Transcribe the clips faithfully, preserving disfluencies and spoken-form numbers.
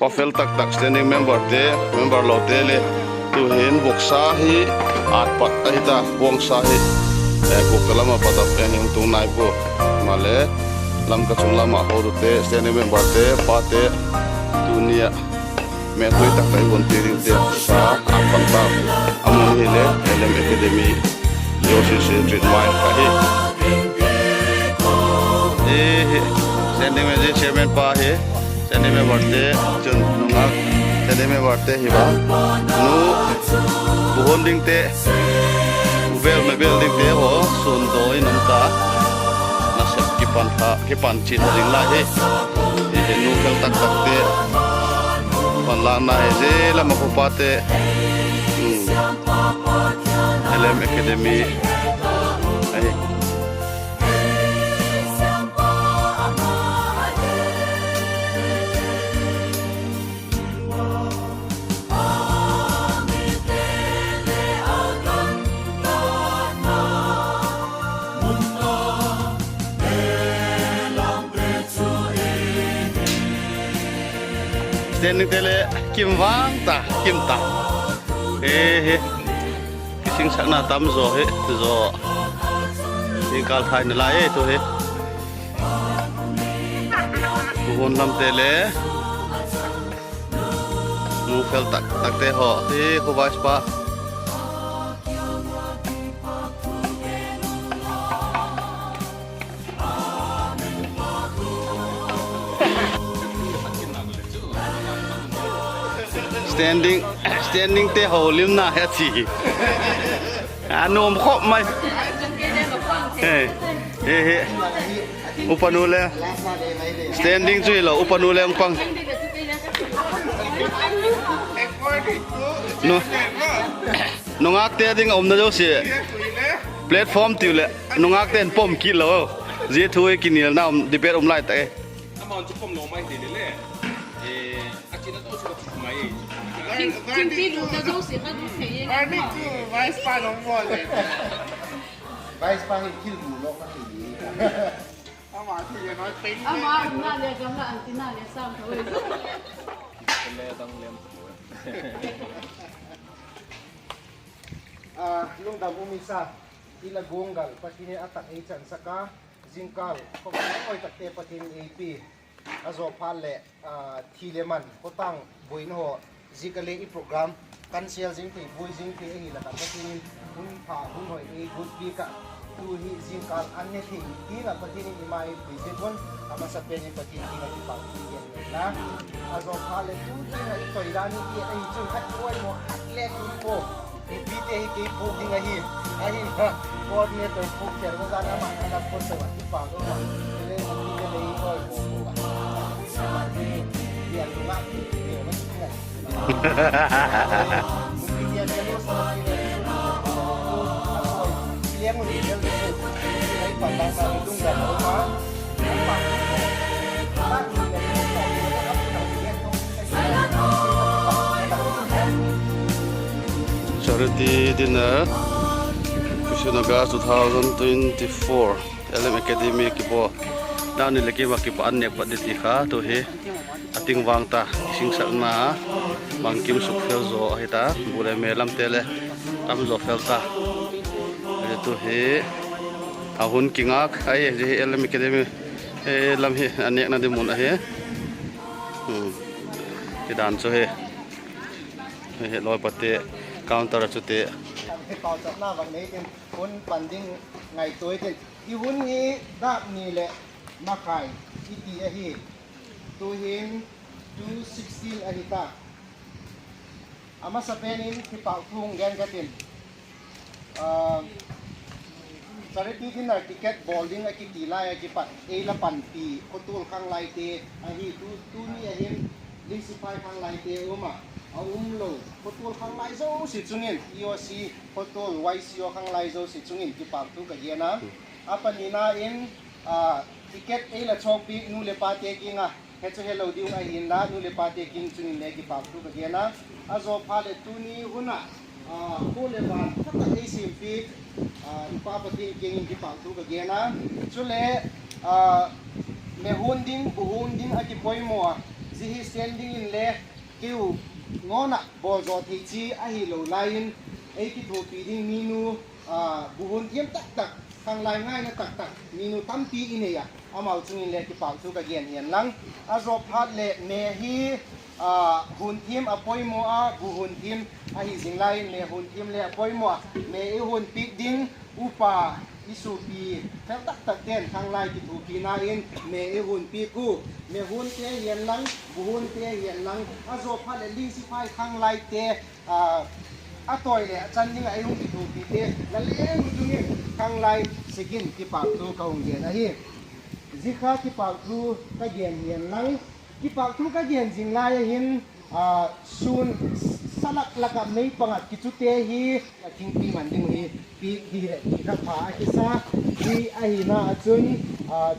Fel tak tak standing memberte, member lote le, tu'hin voksa hi ât pat ahi ta, voksa hi, eh, kukta lam ah pat a eng hung tung nai pua. Maleh, Lamka chung lam ah hotute, standing memberte, pate, tuni ah, metui tak tak i hun ti dingte, sa, ât pat ta. A mun hileh, L M Academy, J C C Street mai ahi. Standing member, chairman pa hi. Standing memberte, chun nungak standing memberte hi va. Nu, bu hun dingte, bu bêl ma bêl dingte haw, sun daw in um ta. Nasep kipan tha, kipan chin ding lai hi. Hi hi nu fel tak takte. Panlâkna hi zia lam ah khawpate. L M Academy ahi. Standingte le kim vang ta, kim ta. E hi. Kisingsakna tam zaw hi, zaw. Zingkâl thaina lai e tu hi. Buhun lamte le. Nu fel tak takte haw hi khu vice pa. Standing, standingte haw limna hi a chi. A nuam khop mai. He, he, he. Upa nu le. Standing chu hilo, upa nu le hung pang. Nu, nungâkte ding a umna zosia. Platform tiu leh nungâkte'n pom kit lo. Zia thu hi kinialna um, debate um lai tak e. Amau chu pom lo mai ti le le. E, a china to chu ka pom mai. Thingpi lutna zosia kha du thei e. Warning chu vice pa nong bawl le. Vice pa hi thil mu lo ka ti. Ama umna le gamla an tina le sam tho e. A, lungdam um i sa, i la guanggal Pathian in a tak ei chansak a, zingkâl khawvel hoi takte Pathian in ei pia. A zaw phat leh, a, thi le man, khawtâng buaina haw, zia ka le i program cancel zing thei, buai zing thei ahi lak ah Pathian in hun pha hun hoi ei guat piak ah, tu hi zingkâl an ne thei ding ah Pathian in i ma ei pui ziak un, a masapen in Pathian kiang ah kipâk thu gen inla. A zaw phat leh tu tiang ah i toi dan i ti ahi chun khat i uai maw khat le tu pua. Mipite hi kei puk ding ahi. Ahi, coordinator puk tel ma dan ama a la put tawh a kipâk um a. Chule mipite le i uai maw pua a. Ama hi, i a lungak ti ti ma ti ngai. Charity dinner, fifteen August two thousand twenty-four, L M Academy kibawl. Nau ni le kim a kipat an nêk pat di ti kha tu hi. A ting vang ta, singsakna, bangkim suk fel zaw ahi ta, bu le me lamte le, tam zaw fel ta. Tu hi, a hun kingak ahi, zia hi L M Academy, e, lam hi, a nêkna ding mun ahi. Hi dan chu hi, hi lawipate, counter a chute. Pauchapna vang nei tin, hun pan ding ngaitua i tin. I hun hi dâk ni leh makhai i ti ahi. Tu'hin two sixteen ahi ta. A masapen in kipâk thu hung gen ka tin. Charity dinner ticket bawl ding a kiti lai a kipat ei la panpi khawtual khanglaite ahi. Tu, tuni a hin Lisiphai khanglaite um a, a um lo khawtual khanglai zosia chung in, E O C khawtual, Y C O khanglai zosia chung in kipâk thu ka gen a. A panina in, ticket ei la chawkpi nu leh pate kiang a, he chu helo ding ahinla, nu leh pate kiang chung in le kipâk thu ka gen a. A zaw phat leh tuni hun ah, khua leh van pha tak ei siampi, i Pa Pathian kiang in kipâk thu ka gen a. Chule, mehun ding, buhun ding a kipoimaw a, Zia hi stand dingin le keu ngawn ah bawl zaw thei chi ahilo lai in, ei kithuapi ding minu, bu hun thiam tak tak, khanglai ngaina tak tak minu tampi i nei a, amau chung in le kipâk thu ka gen hian lang. A zawphat leh me hi hun thiam a poimaw a, bu hun thiam ahi zing lai in me hun thiam le a poimaw a, me i hun piak ding upa, i suapi fel tak tak ten khanglai kithuapina in me i hun piak u. Me hunte hian lang, bu hunte hian lang, a zawphat leh ling sipai khanglaite, a tawi leh a chan ding ah ei hung kithuapite la leng u chung in khanglai sek in kipâk thu ka hung gen ahi. Zia kha kipâk thu ka gen hian lang, kipâk thu ka gen zing lai a hin, sun sa lak lak ah mei pang ah kichute hi a thingpi man ding hi piak hi leh ti kha pha a kisa. Zia ahina ah chun,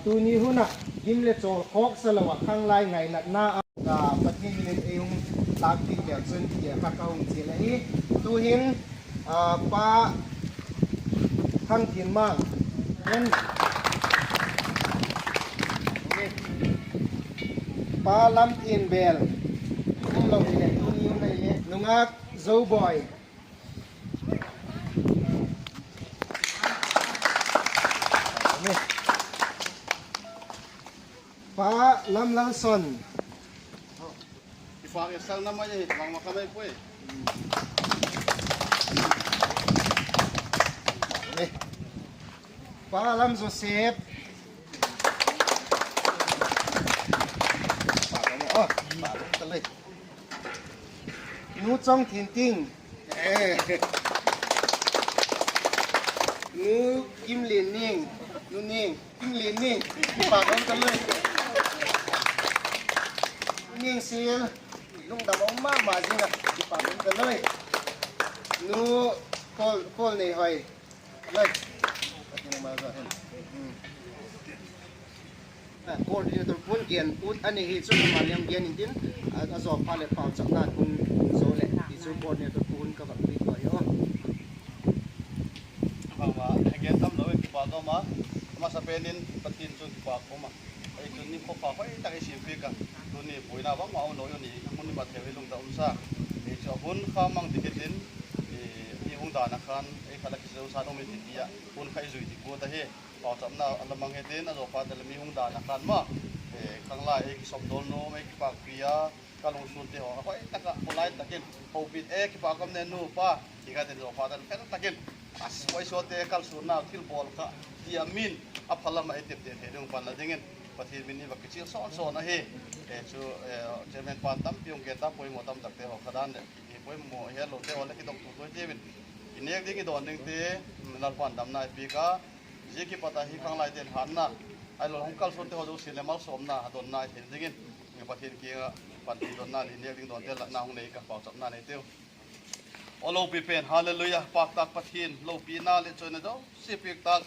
tuni hun ah gim leh chawl khawksa lo ah khanglai ngainatna a Pathian min in ei hung lâkpiak leu chun ti kha ka hung chial ahi. Tu'hin, Pa Thangthinmang, Pa Lamthinbel, um lo hileh tuni hun ah hileh nungak Zobawi, Pa Lamlalson. Pa Lamjoseph. Nu Chongthinting. Nu Kimlinning. Nu Ning, Kimlinning. Kipâk um talui. Ningsil, lungdam um ma ma zing a, kipâk um talui. Nu Paul, Paul Neihoi. Lai. Coordinator pu hun gen ut a ni hi chu, ama liam gen intin, a zawphat leh pauchapna hun zo leh ti chu coordinator pu hun ka vak piak ua hi a. Bangma, a gen tam lo in kipâk um a, a masapen in Pathian chu kipâk um a, ei chun nikhua pha hoi tak ei siampiak a, tuni buaina bangma um lo in, a hun i mat theu i lungdam um sa, ei chu a hun kha mang ti hitin, i hung dan a khan ei kha la kizo sa um i ti ti a, hun kha i zui ti guat ahi. Pauchapna a la mang hitin, a zawphat leh mi hung dan a khan ma, khanglai ei kisawmdawl nuam, ei kipâkpi a, ka lungsuante haw a hoi tak ah pulai tak in hopit e, kipâk um ne nu pa, ti kha tin zawphat a fel tak in, a suaisuate kalsuanna thilbawl kha ti a min a pha lam ah ei tepte thei ding panna dingin Pathian min i va kichial sawn sawn ahi. Chu chairman pa'n tampi hung gen ta, poimaw tam takte haw kha dan leh poimaw hetlote haw leh kidong tu tuai tiu in, i nêk ding i dawn dingte Lalpa'n damna ei piak a, zia kipat a hi khanglaite'n hatna, ahilo hung kalsuante haw zosia leh malsawmna a donna i thei dingin, Pathian kiang ah panpi donna leh nêk ding dawnte latna hung nei ka, pauchapna nei tiu. Aw lopi pen, Hallelujah, pâk tâk Pathian, lopina leh chawina zosia piak tâk.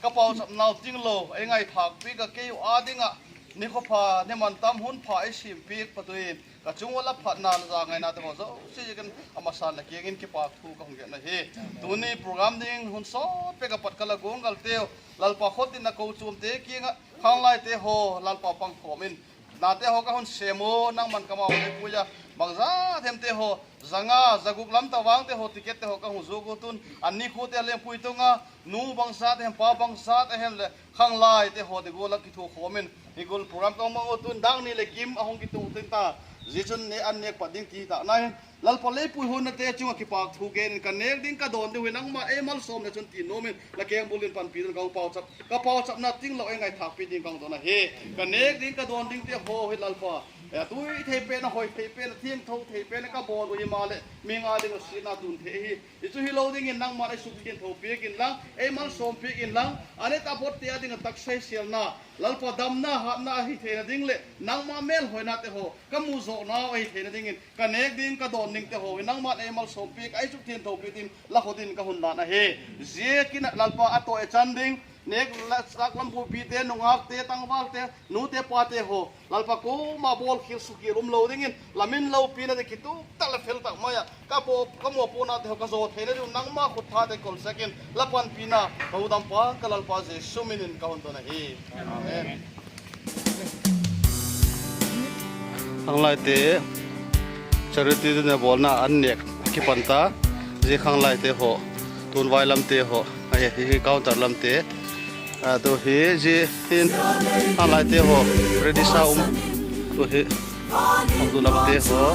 Ka pauchapnau tinglo ei ngaithâk piak a, keiu â ding ah nikhua pha, ni man tam hun pha ei siam piak patu in, ka chung ua la phatna la zangainate haw zosia ziakin a masan la kiang in kipâk thu ka hung gen ahi. Tuni program ding hun sawt pek ah pat ka la guanggalteu, Lalpa khawtinna kochuamte kiang ah khanglaite haw Lalpa pangkhawm in, nate haw ka hun sêm u, nangma'n ka mau lei pui a, bangzat hemte haw, za nga za guk lam tavangte haw, tickette haw ka hun zuak u tun, a nikhuate a lengpui tung a, nu bangzat a hem, pa bangzat a hem leh khanglaite haw ti gual ah kithuakhawm in, hi gual program ka hung mang u tun, dang ni leh gim a hung kitung tin ta, zia chun ne an nêk pat ding ti tak na hin, Lalpa, lei pui hunnate chung ah kipâk thu gen in, ka nêk ding ka dawn ding uh hi nangma'n ei malsawm leh chun ti nuam in, la kengbul in panpi dingin ka hung pauchap, ka pauchapna tinglo ei ngaithâkpi ding ka hung dawn ahi. Ka nêk ding ka dawn dingte haw hi Lalpa, a tui thei pen, a hoi thei pen, a thiangtho thei pen ka bawl uh himaleh, mihing â ding ah siatna tun thei ahi. Hi chu hilo dingin nangma'n ei sukthiangtho piak inlang, ei malsawm piak inlang, a ne ta botte â ding ah taksa sêlna, Lalpa, damna hatna ahi theina ding leh nangma mêlhoinate haw ka mu zawknau ahi theina dingin, ka nêk ding ka dawn dingte haw hi nangma'n ei malsawm piak, ei sukthiangtho piak dingin la khut in ka hun lan ahi. Ziakin ah Lalpa, a tawi a chan ding, nêk leh châk lam buaipite, nungakte, tangvalte, nute pate haw, Lalpa, kuama bawlkhial sukhial umlo dingin, la min lopina ding kituk tak leh fel tak mai ah ka mawpuanate haw ka zaw theina ding un nangma khut thate kol sek in, la panpina ka hudampa ka Lalpa Jesu min in ka hun don ahi. Amen. Khanglaite charity dinner bawlna an nêk a kipan ta. Zia khanglaite haw, tun vai lamte haw, ahi, hi counter lamte. A, tu hi zia hin khanglaite haw ready sa um. Tu hi hotu lamte haw,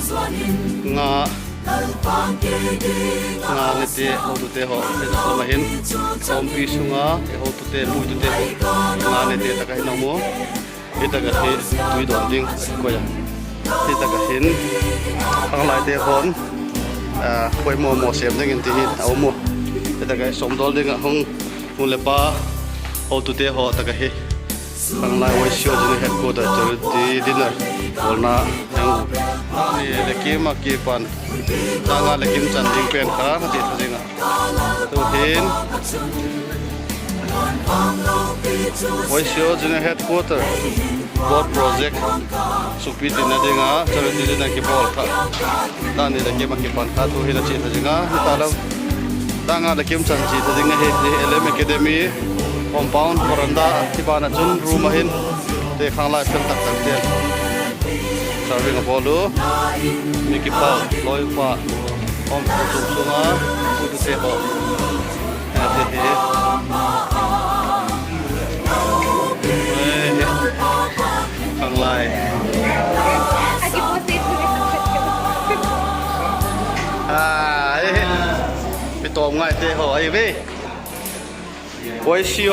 nga, nga nete hotute haw, hi lam ah hin, sawmpi sung a hotute, puitute haw, nga nete tak ah hin a um u. Hi tak ah hi tui dawn ding koi a. Hi tak ah hin khanglaite haw'n, a, poimaw maw sêm dingin ti hi a um u. Hi tak ah sawmdawl ding ah hung, nu leh pa, hotute haw tak ah hi khanglai Y C O General Headquarter charity dinner bawlna hung, ni leh kim a kipan, tang nga leh kim chan ding pen kha chia tha zing a. Tu hin Y C O General Headquarter Plot Project sukpi tinna ding a charity dinner kibawl kha, tang ni leh kim a kipan kha tu hin a chia tha zing a, hi ta lo. Tang nga leh kim chan chia tha zing ahi. L M Academy compound veranda hi ban ah chun room ah hin, te khanglai fel tak tak ten serving a bawl u. Mi kipak, lawi pa, um, kochuam sung a pute haw, a, hi hi, khanglai, a, hi hi, mi tawm ngaite haw ahi ve. Y C O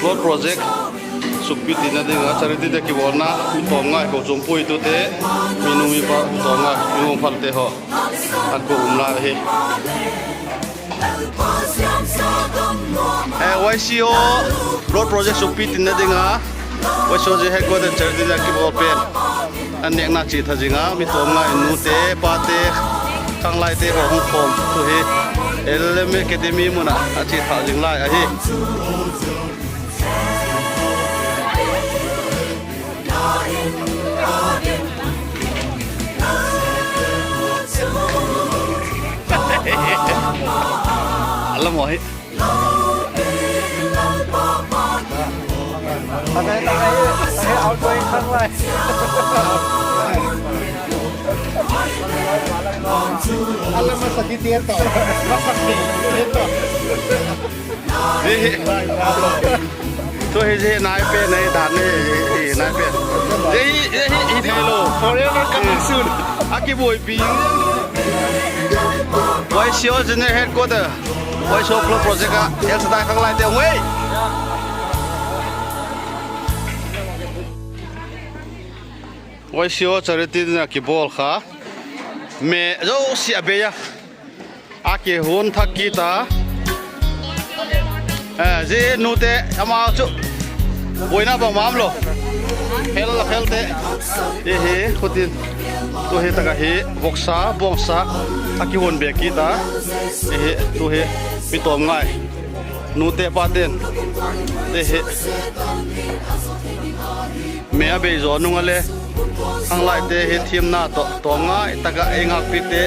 Plot Project sukpi tinna ding a charity dinner kibawlna, mi tawm ngai kochuam puitute, mi nu mi pa, mi tawm ngai, mi um phalte haw, a ko um lai ahi. Y C O Plot Project sukpi tinna ding a Y C O General Headquarter charity dinner kibawl pen an nêkna chia tha zing a, mi tawm ngai nute pate, khanglaite haw hung khawm tu hi L M Academy mun ah a chia tha zing lai ahi. A lam ahi. Hi hi. Tu hi zia nai pen, nai dan, nai pen. Zia hi, zia hi, hi thei lo. Forever coming soon. A kibuaipi. Y C O General Headquarter, Y C O Plot Project ah, El Shaddai khanglaite hung ei. Y C O charity dinner kibawl kha, me zosia a bei a, a kihun thak kit a. Zia nute ama chu buaina bangma um lo, hel a helte. Hi hi, khutin, tu hi tak ah hi voksa bawngsa a kihun be kit a. Hi hi, tu hi mi tawm ngai, nute pate'n, hi hi, me a bei zaw nung ah le, khanglaite hi thiamna tawh tawm ngai tak ah ei ngâkpiakte,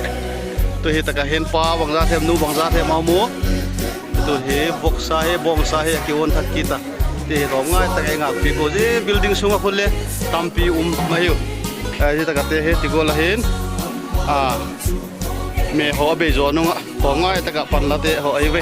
tu hi tak ah hin pa bangza them, nu bangza them a um u. Tu hi voksa hi bawngsa hi a kihun thak kit a, ti hi tawm ngai tak ah ei ngâkpiak u. Zia building sung ah khun le tampi um ahiu. Zia tak ahte hi ti gual ah hin, a, me haw a bei zaw nung ah tawm ngai tak ah panlate haw ahi ve.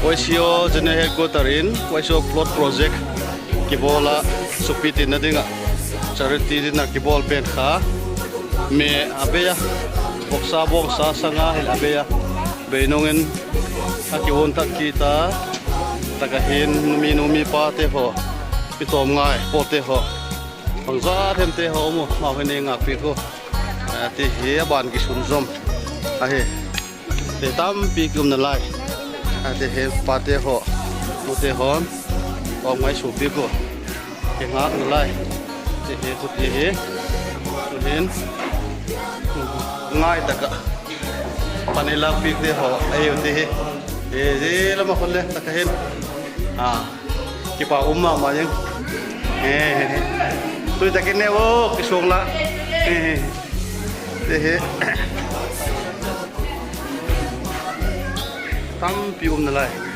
Y C O General Headquarter in Y C O Plot Project kibawl ah, sukpi tinna ding ah charity dinner kibawl pen kha, me a bei a, voksa bawngsa sâng a hil a bei a, bei nung in a kihun thak kit a. Tak ah hin mi nu mi pate haw, mi tawm ngai pawlte haw, bangza themte haw um u, amau hin ei ngâkpiak u. Ti hi a ban kisun zom ahi. Te tampi ki umna lai. Ti hi pate haw, nute haw'n tawm ngai suapiak u, kingâkna lai. Ti hi, khuti hi, tu hin ngai tak ah pan ei lâkpiakte haw ahiu ti hi. Zia lam ah khun le tak ah hin, a, kipak um ma ma ing. Tui tak in ne u, kisuang la. Ti hi. Tampi um nalai.